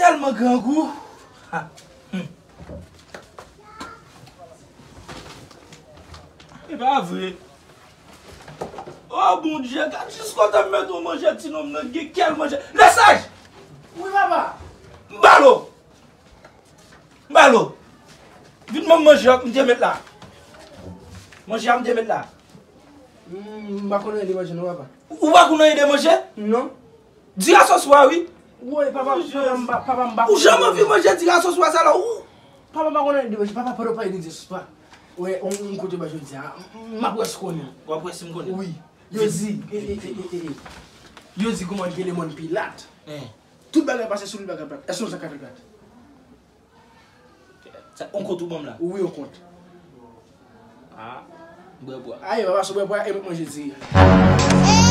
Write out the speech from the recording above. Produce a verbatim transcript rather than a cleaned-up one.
Tèlman grangou. Ha. Hmm. E pa vre. Oh Bondye, gad jis kote m met yon manje ti nonm nan gen kèl manje. Lesaj! Wi papa. M ba l ou. M ba l ou. Vin ban m manje a m te met la. Manje a m te met la. M pa konn anyen de manje non papa. Ou pa konn anyen de manje? Non. Diri a sòs wa wi. Woy papa, papa m pa, papa m pa. Ou janm anvi manje diri a sòs wa sa la ou? Papa m pa konn anyen de manje, papa pa pale de sòs wa. Wè, on, on kote ba jodi a. M ap wè si konnen. W ap wè si m konnen. Wi. Yo di, e, e, e, e, e. Yo di kòman gen lemonn Pilat. Tout bagay pase sou li bagay plat. Èske w sa ka plat? Sa, on kont ou ban m la? Wi, on kont. Ah, m bwè bwa. Aye, papa, si w bwè bwa, e mwen manje diri a.